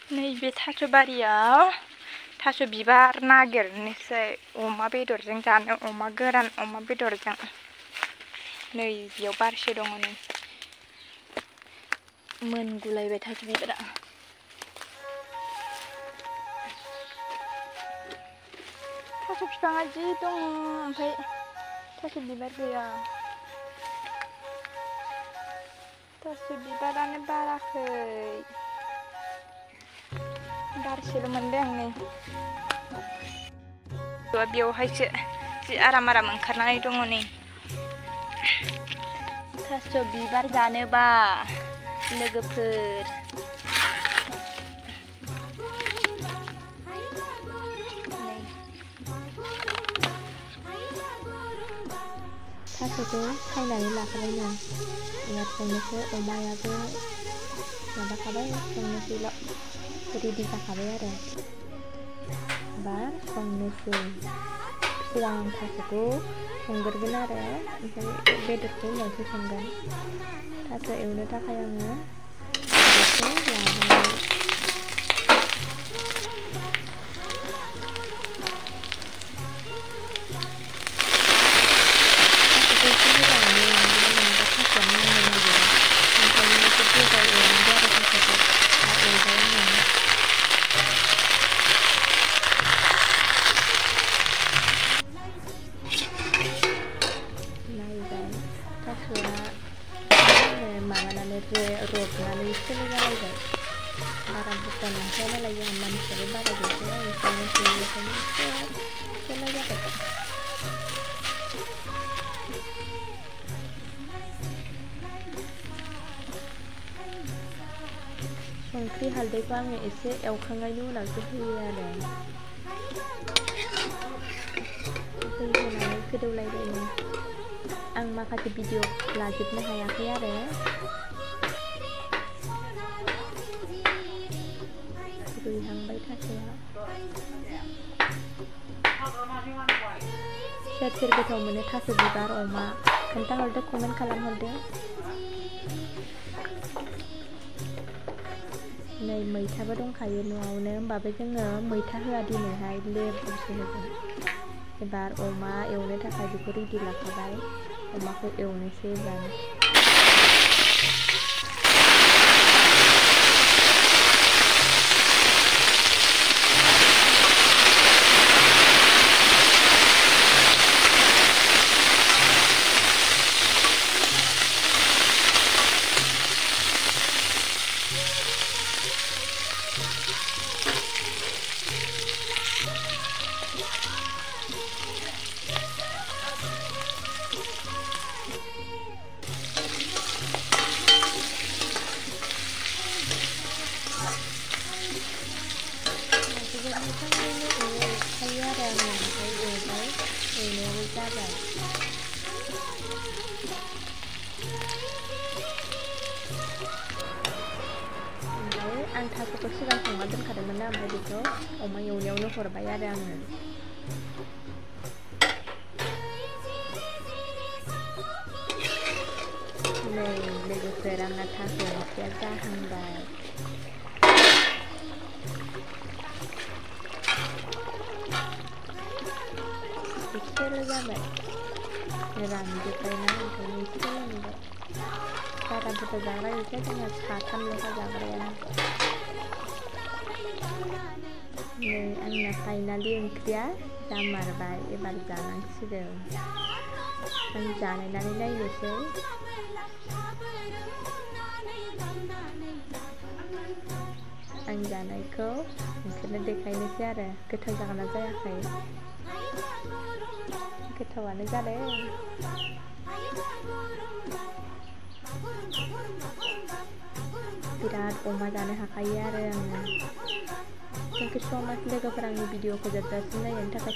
नैबे थास' बारियाव थास' बिबार नागिरनोसै अमा बेदरजों जानो अमा गोरान अमा बेदरजों नै बेयाव बारसे दङ नै मोनगुलायबाय थास' बिबारा थास' बिफाङा जि दङ ओमफ्राय थास' बिबार गैया थास' बिबारानो बाराखै बारसेल' मोनदों आं नै बेवहायसो जि आराम ओंखारनानै दङ नै थास' बिबार जानोबा लोगोफोर थास'खौ सायनानै लाखाबाय आं एबार संनोसै अमायाबो माबाखाबाय संनोसैल' रेडि जाखाबाय आरो एबार संनोसै सिगां थास'खौ संग्रोगोन आरो ओमफ्राय बेदरखौ उनावसो संगोन थास' एवनो थाखाय आङो बेखौ लाबाय रबनानै सोलो जालायबाय बारा बुरजा नंखाया नालाय जोंहा मानसियाबो बारा गैखाया ओंखायनो सोलो जाबाय संख्रि हालदैखौ आङो एसे एवखांनायनि उनावसो होयो आरो दै होनानै गोदौलायबाय आं माखासे भिडिअ लाजोबनो हायाखै आरो रुइहांबाय थास'आ सोर गोथाव मोनो थास' बिबार अमा खोन्थाहरदो कमेन्ट खालामहरदो नै मैथाबो दंखायो न'आवनो होमबाबो जोङो मैथा होआ दिनैहाय लेबुसो होगोन एबार अमा एवनो थाखाय बेखौ रेडि लाखाबाय अमाखौ एवनोसै एबार आं थास'खौ सिगां संना दोनखादोंमोन ना ओमफ्राय बेखौ अमा एवनायावनो हरबाय आरो आङो नै लोगोफोर आंना थास' ओंख्रिया जाहांबाय एसेल' जाबाय रानजोब्बायना ओंखायनो एसे रानबाय बारा बुरजा जाग्रा गैया जोंहा साथामल'खा जाग्राया नै आंना फाइनालि ओंख्रिया जामारबाय एबार जानांसिगोन आं जानायनानै नायनोसै आं जानायखौ नोंसोरनो देखायनोसै आरो गोथाव जागोन ना जायाखै गोथावानो जादों बिराद अमा जानो हाखायो आरो आङो थेंक इउ स' माच लोगोफोर आंनि भिडिअखौ जोबजासिम नायनायनि थाखाय